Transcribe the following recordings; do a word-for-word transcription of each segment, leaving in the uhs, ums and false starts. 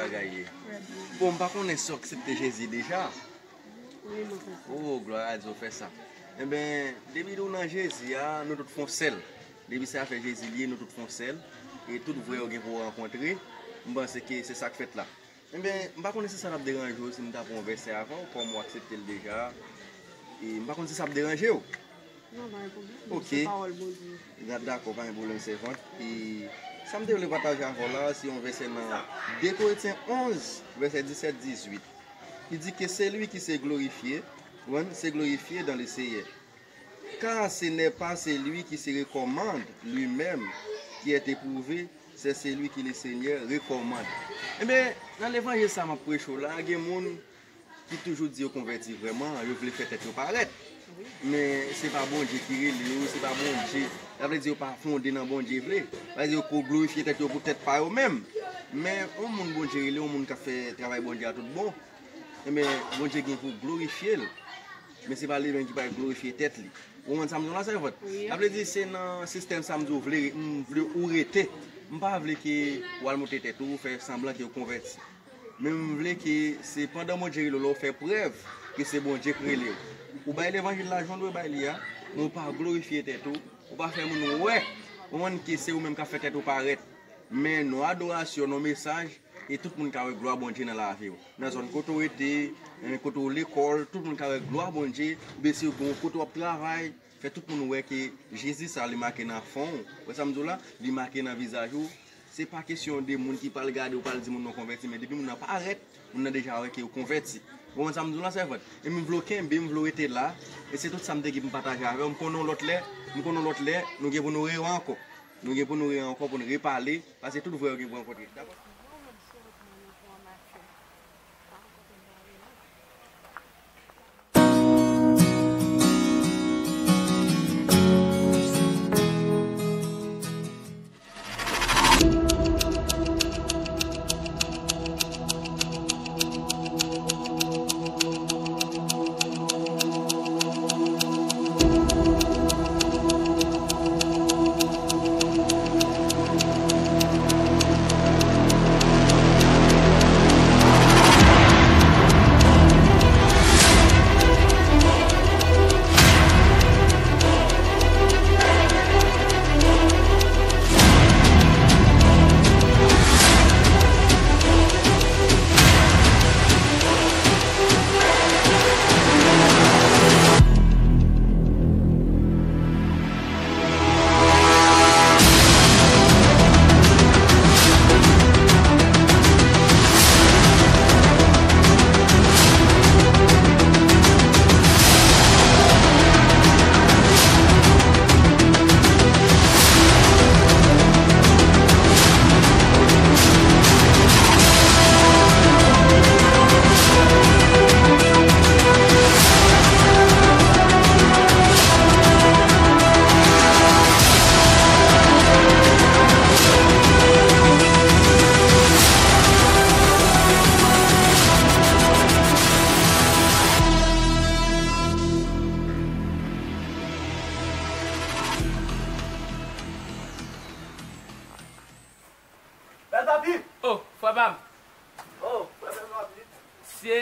bagay ye? Bon, m pa konnen si w aksepte Jezi deja. Wi, mwen fè sa. Oh, glwa a Dye, w fè sa. Enben, depi w nan Jezi a, nou tout fè yon sèl. Depi se afè Jezi li ye, nou tout fè yon sèl. E tout vrè yo gen pou rankontre. M panse ke se sa k fèt la. Enben, m pa konnen si sa t ap deranje w si m ta pran yon vèsè avè w, kòm w aksepte l deja. E m pa konn si sa ap deranje w. Non, pa gen pwoblèm. Ok. Se pawòl Bondye. Da-, dakò, pa gen pwoblèm, sèvant. E sa m te vle pataje avè w la, se yon vèsè nan de Korentyen onz, vèsè disèt, dizuit. Li di que celui qui se glorifie, konprann, se glorifie dans le Seigneur. Car ce n'est pas celui qui se recommande lui-même qui est éprouvé, c'est celui qui le Seigneur recommande. Enben, nan levanjil sa m ap preche w la, gen moun ki toujou di yo konvèti vrèman, yo vle fè tèt yo parèt. Men se pa Bondye ki rele yo, se pa Bondye. Sa vle di yo pa fonde nan Bondye vre. Sa vle di yo ko glorifye tèt yo pou tèt pa yo menm. Men yon moun Bondye rele, yon moun k ap fè travay Bondye a tout bon, enben, Bondye gen pou glorifye l. Men se pa li menm ki pral glorifye tèt li. Ou konprann sa m di w la, sèvant? Wi. Sa vle di se nan sistèm sa m di w vle, m vle ou rete. M pa vle ke w al montre tèt ou, fè sanblan ke w konvèti. Men m vle ke se pandan Bondye rele w la, w fè prèv ke se Bondye k rele w. Ou bay levanjil la jan w dwe bay li a, men w pa glorifye tèt ou, w pa fè moun wè, w konprann, ke se ou menm k ap fè tèt ou parèt. Men nan adorasyon, nan mesaj, e tout moun ka wè glwa Bondye nan lavi w. Nan zòn kote w rete, eh, kote w lekòl, tout moun ka wè glwa Bondye, oubyen si w gen yon kote w ap travay, fè tout moun wè ke Jezi sa li make nan fwon w. Wè sa m di w la? Li make nan vizaj ou. Se pa kesyon de moun ki pral gade w, pral di moun nan konvèti, men depi moun nan parèt, moun nan deja wè ke w konvèti. Ou konprann sa m di w la, sèvant? E m vle w kenbe, m vle w rete la. E se tout sa m te gen pou m pataje avè w. M konnen yon lòt lè, m konnen yon lòt lè, nou gen pou nou rewè ankò. Nou gen pou nou rewè ankò, pou nou repale, paske tout vrè yo gen pou rankontre. Dakò? Bèl papi! Oh, frè pa m! Oh, frè bèl papi! Se...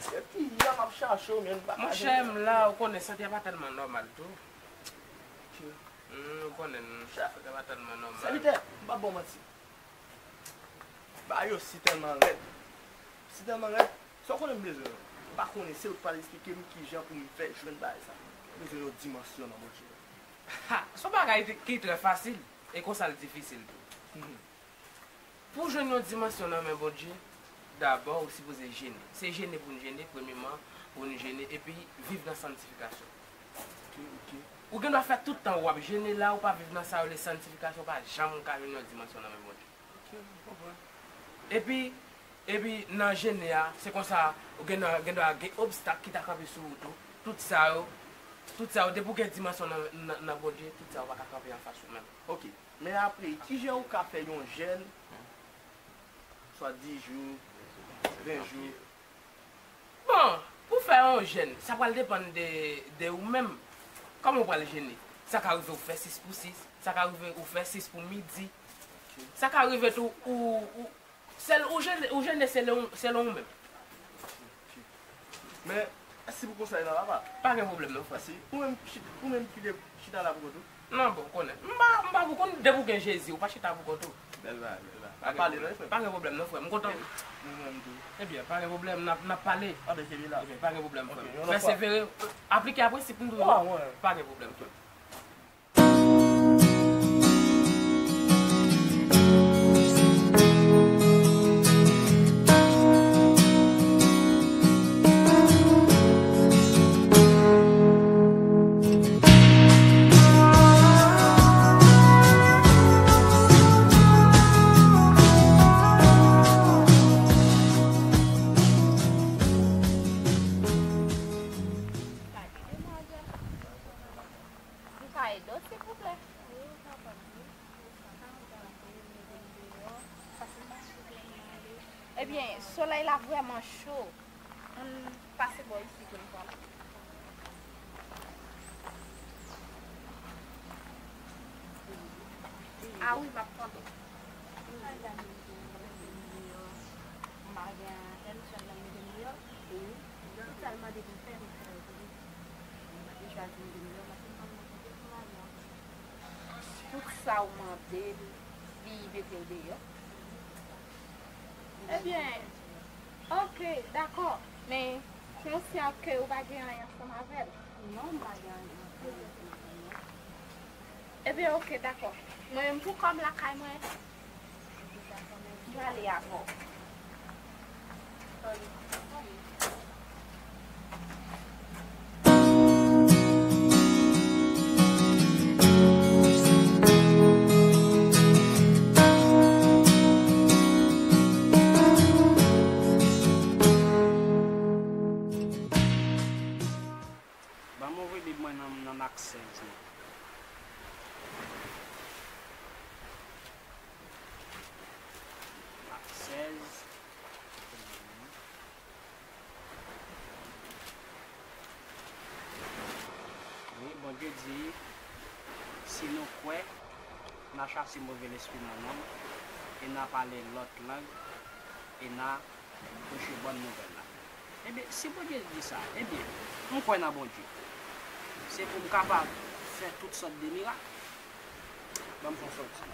Depi yè m ap chache w, men m pa ka jwenn ou. Monchè, m la, ou konnen, sante a pa tèlman nòmal tou. Hmm, ou konnen, sante a pa tèlman nòmal. Sèvitè, m p ap ba w manti. Bagay yo si tèlman rèd. Si tèlman rèd, sa w konnen m bezwen yo. M pa konnen, se ou k pral esplike m kijan pou m fè jwenn bagay sa. M bezwen yon dimansyon nan Bondye. Ha! Se yon bagay ki trè fasil, e konsa l difisil tou. Mhm. Pou w jwenn yon dimansyon nan men Bondye, dabò ou sipoze jene. Se jene pou n jene, premyeman, pou n jene, epi viv nan sanntifikasyon. Ok, ok. Ou gen dwa fè tout tan w ap jene la, ou pa viv nan sa yo rele sanntifikasyon, ou pa janm ka jwenn yon dimansyon nan men Bondye. Ok, m konprann. Epi, epi nan jene a, se konsa, ou gen, gen dwa gen obstak ki ta kanpe sou wout ou. Tout sa yo, tout sa yo, depi w gen dimansyon nan, nan, nan Bondye, tout sa yo pa ka kanpe anfas ou menm. Ok. Men apre, kijan ou ka fè yon jèn, swa dis jou, ven jou? Bon, pou fè yon jèn, sa pral depann de, de ou menm. Kòman ou pral jene? Sa ka rive ou fè sis pou sis, sa ka rive ou fè sis pou midi. Sa ka rive tou ou, ou, Sèl ou jene, ou jene, se lè ou, se lè ou menm. Mèsi pou konsèy la, papa. Pa gen pwoblèm non, frè. Mèsi. Ou menm, ou menm kite chita la pou kont ou. Non, bon, konnen. M pa, m pa pou kont, depi w gen Jezi, ou pa chita pou kont ou. Bèl bagay, bèl bagay. N ap pale non, frè. Pa gen pwoblèm non, frè. M kontan. Mwen menm tou. Ebyen, pa gen pwoblèm, n ap, n ap pale. Anben, kenbe la. Ebyen, pa gen pwoblèm, frè. Pèsevere, aplike a prensip m toujou. Pa gen pwoblèm, frè. Ou ka ede w silvouplè? Wi, ou kapab wi. Ou ka mete m deyò, paske m pa gen kote pou m ale. Ebyen, solèy la vrèman cho. Ann pase bò isit yon fwa. A wi, m ap tande. M pa gen anyen, m sèlman mete m deyò. Wi. Tout sa l mande pou m fè, m fè l pou li. Li chwazi m vin deyò paske m pa nan kote pou m ale ankò. Tout sa w mande l, li mete w deyò. Ebyen, oke, dakò. Men, se yon siyal ke ou pa gen anyen ansanm avè l. Non, m pa gen anyen ansanm avè l, non. Ebyen, oke, dakò. Mwen menm pou kòb lakay mwen, m prale avè w. Ban m ouvri Bib mwen nan, nan Mak sèz lan. Mak sèz. Wi, Bondye di, si nou kwè, n a chase move lespri nan non l, e n a pale lòt lang, e n a preche bòn nouvèl la. Ebyen, si Bondye di sa, ebyen, m kwè nan Bondye. Se pou m kapab fè tout sòt de mirak. Ban m fè yon sòti.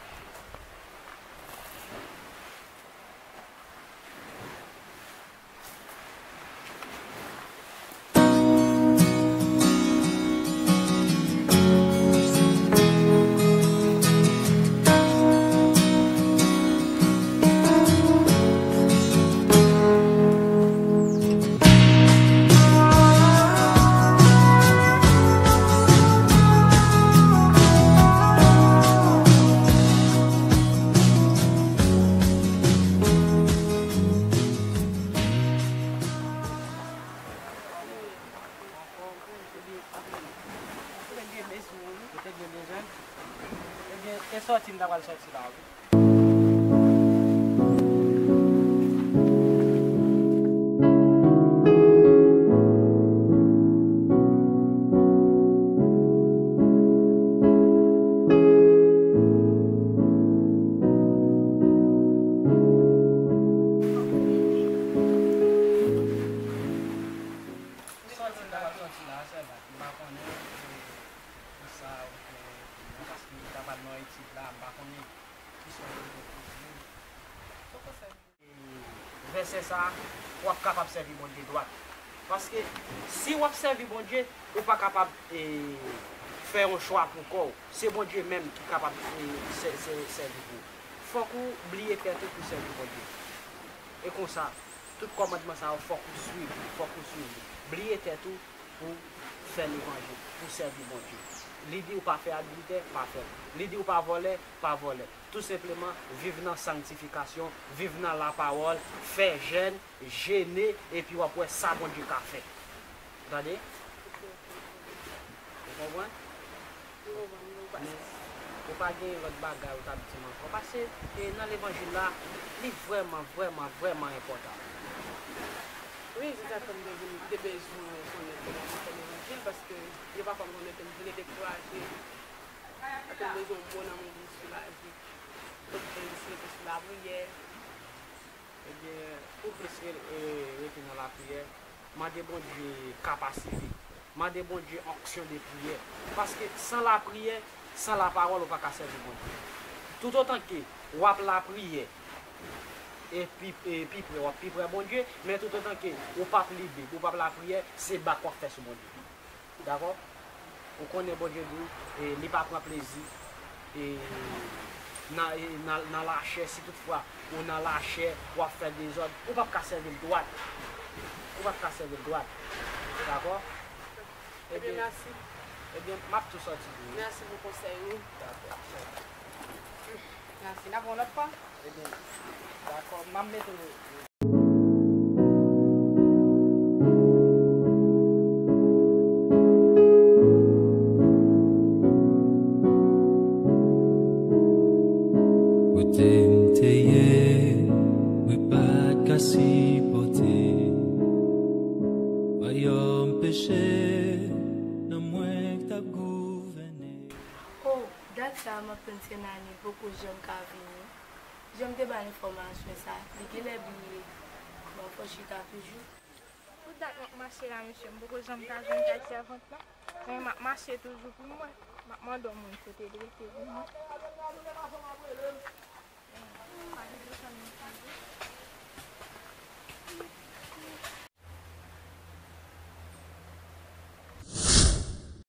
Ou te gen bezwen wi. Ou te gen bezwen? Ebyen, e sòti m ta pral sòti la wi. Sòti la, sòti la, sè la. M pa konnen, e, pou sa ou fè, non, paske li ta pral nan etid la, m pa konnen kisa w vle pou li. Poko sèvi. E, vèsè sa, w ap kapab sèvi Bondye dwat. Paske, si w ap sèvi Bondye, ou pa kapab, e, fè yon chwa pou kò w. Se Bondye menm ki kapab, e, sè-, sè-, sèvi pou ou. Fòk ou bliye tèt ou pou sèvi Bondye. E konsa, tout kòmandman sa yo, fòk ou swiv li, fòk ou swiv li. Bliye tèt ou pou fè levanjil, pou sèvi Bondye. Li di w pa fè adiltè, pa fè l. Li di w pa vòlè, pa vòlè. Tou senpleman, viv nan sanktifikasyon, viv nan lapawòl, fè jèn, jene, epi w ap wè sa Bondye ka fè. Ou tande? Ou konprann? Men, ou pa gen lòt bagay ou t ap di m ankò? Paske, e, nan levanjil la, li vrèman, vrèman, vrèman enpòtan. Wi, se sa fè m te vin, m te bezwen rekonèt ke m ap fè levanjil, paske yon pafwa m konnen ke m vle dekouraje, ke m bezwen yon bon nanm pou m soulaje. Donk, m jis rete sou lapriyè. Ebyen, pou plis re- e, rete nan lapriyè, mande Bondye kapasite. Mande Bondye onksyon de priyè. Paske san lapriyè, san lapawòl, ou pa ka sèvi Bondye. Toutotan ke w ap lapriyè, e pi, e pi pre, w ap pi pre Bondye, men toutotan ke ou p ap li Bib, ou p ap lapriyè, se bak w ap fè sou Bondye. Dakò? Ou konnen Bondye di, e, li pa pran plezi, e, nan, e, nan, nan lachè, si toutfwa ou nan lachè, w ap fè dezòd, ou p ap ka sèvi l dwat. Ou p ap ka sèvi l dwat. Dakò? Ebyen, mèsi. Ebyen, m ap tou sòti pou ou. Mèsi pou konsèy ou. Dakò. Mèsi. N ap wè yon lòt fwa. Ebyen, dakò, m ap mete w. Kote m te ye, mwen pa t ka sipòte. Wayòm peche, nan mwen k t ap gouvène. Oh, dat sa a m ap tann Senani poko janm ka vini. Jan m te ba l enfòmasyon sa, li genlè bliye. Bon, fò chita toujou. Pou dat m ap mache la, mesye, m poko janm ka jwenn kay sèvant lan. Men m ap mache toujou pou mwen. M ap mande yon moun kote l rete pou mwen.